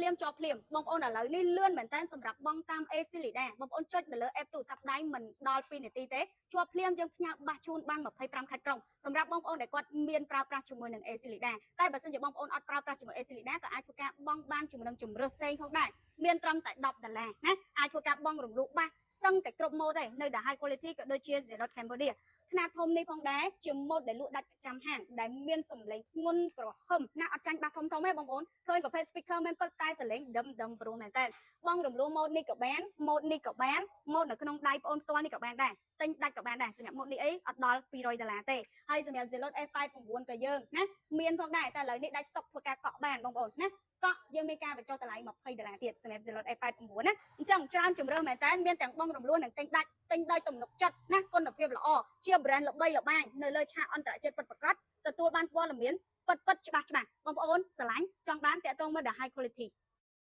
ភ្លាមជាប់ភ្លាមបងប្អូនឥឡូវនេះលឿនមែនតើសម្រាប់បង់តាម ACLEDA បងប្អូនចុចនៅលើ app ទូរស័ព្ទដៃមិនដល់2នាទីទេជាប់ភ្លាមយើងផ្ញើបាសជូនបាន25ខេត្តក្រុងសម្រាប់បងប្អូនដែលគាត់មានប្រើប្រាស់ជាមួយនឹង ACLEDA តែបើសិនជាបងប្អូនអត់ប្រើប្រាស់ជាមួយ ACLEDA ក៏អាចធ្វើការបង់បានជាមួយនឹងជម្រើសផ្សេងផងដែរមានត្រឹមតែ10ដុល្លារណាអាចធ្វើការបង់រំលោះបាសសឹងតែគ្រប់ម៉ូដដែរនៅ The High Quality ក៏ដូចជា Zero Cambodia ខ្នាតធំនេះផងដែរជាម៉ូដដែលលក់ដាច់ប្រចាំហាងដែលមានសំឡេងធ្ងន់ក្រហឹមណាអត់ចាញ់បាសធំធំទេបងប្អូនឃើញប្រភេទ speaker មែនពិតតែសំឡេងដឹមដឹមព្រោះមែនតើបងរំលោះម៉ូដនេះក៏បានម៉ូដនេះក៏បានម៉ូដនៅក្នុងដៃបងប្អូនផ្ទាល់នេះក៏បានដែរទិញដាច់ក៏បានដែរសម្រាប់ម៉ូដនេះអីអត់ដល់200ដុល្លារទេហើយសម្រាប់ Zealot F89 ក៏យើងណាមានផងដែរតែឥឡូវនេះដាច់ស្តុកធ្វើការកក់បានបងប្អូនណាកក់យើងមានការបញ្ចុះតម្លៃ20ដុល្លារទៀតសម្រាប់ Zealot F89 ណាអញ្ចឹងច្រើនជម្រើសមែនតើមានទាំងបងរំលោះនិងទិញដាច់ទិញដោយទំនុកចិត្តណាគុណភាពល្អជា brand ល្បីល្បាញនៅលើឆាកអន្តរជាតិពិតប្រាកដទទួលបានព័ត៌មានពិតពិតច្បាស់ច្បាស់បងប្អូនស្រឡាញ់ចង់បានតាក់ទងមក The High Quality។